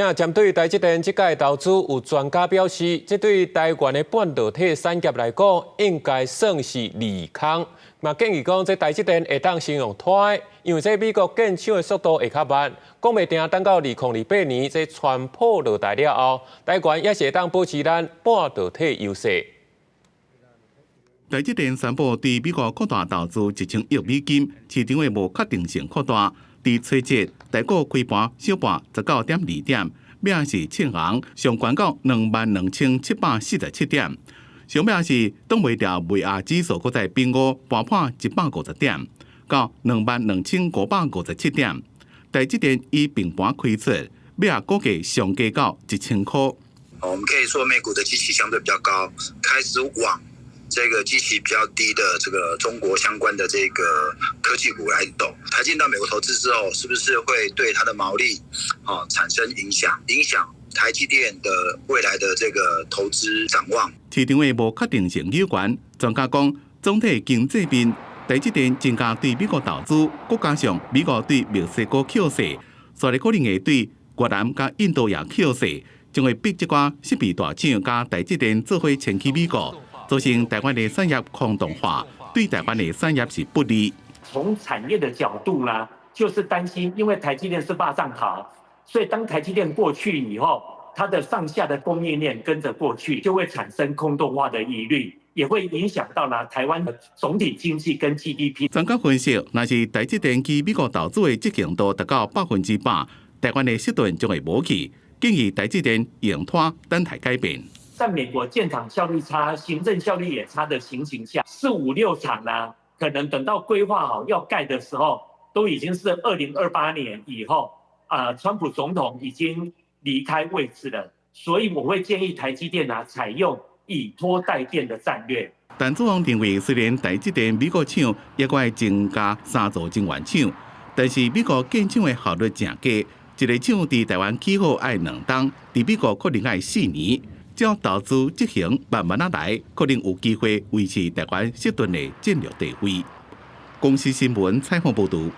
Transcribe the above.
也針對台積電這屆投資，有專家表示，這對台灣的半導體產業來講，應該算是利空。嘛建議講，這台積電會當先用拖的，因為這美國建廠的速度會較慢，講袂定等到2028年這川普落台了後，台灣也是會當保持咱半導體優勢。台積電宣布對美國擴大投資1000億美金，市場的無確定性擴大。佇初節，台股開盤小盤19.2點，尾仔是衝紅，上懸到22,747點。上尾是擋袂牢賣壓指數，閣再變五盤破150點，到22,557點。台積電以平盤開出，尾仔股價上低到1000箍。我們可以說美股的基期相對比較高，開始往這個基期比較低的這個中國相關的這個科技股來走。台積到美國投資之後，是不是會對它的毛利啊產生影響？影響台積電的未來的這個投資展望？市場的無確定性有關，專家講，總體經濟面，台積電增加對美國投資，閣加上美國對墨西哥扣稅，所以可能會對越南佮印度也扣稅，將會逼這寡設備大廠佮台積電做伙遷去美國。造成台灣的產業空洞化，對台灣的產業是不利。從產業的角度呢，就是擔心，因為台積電是肉粽頭，所以當台積電過去以後，它的上下的供應鏈跟着過去，就會產生空洞化的疑慮，也會影響到呢台灣的總體經濟跟 GDP。專家分析，若是台積電去美國投資的執行度達到100%，台灣的釋頓將會無去，建議台積電用拖等待改變。在美國建廠效率差、行政效率也差的情形下，四五六廠呢，可能等到規劃好要蓋的時候，都已經是2028年以後，啊，川普總統已經離開位置了，所以我會建議台積電啊，採用以拖待變的戰略。陳志宏認為，雖然台積電美國廠猶閣會增加三座晶圓廠，但是美國建廠的效率誠低，一个廠佇台灣起好愛2冬，佇美國可能愛4年。只要投資執行慢慢仔來，可能有機會維持台灣矽盾的戰略地位。公視新聞採訪報導。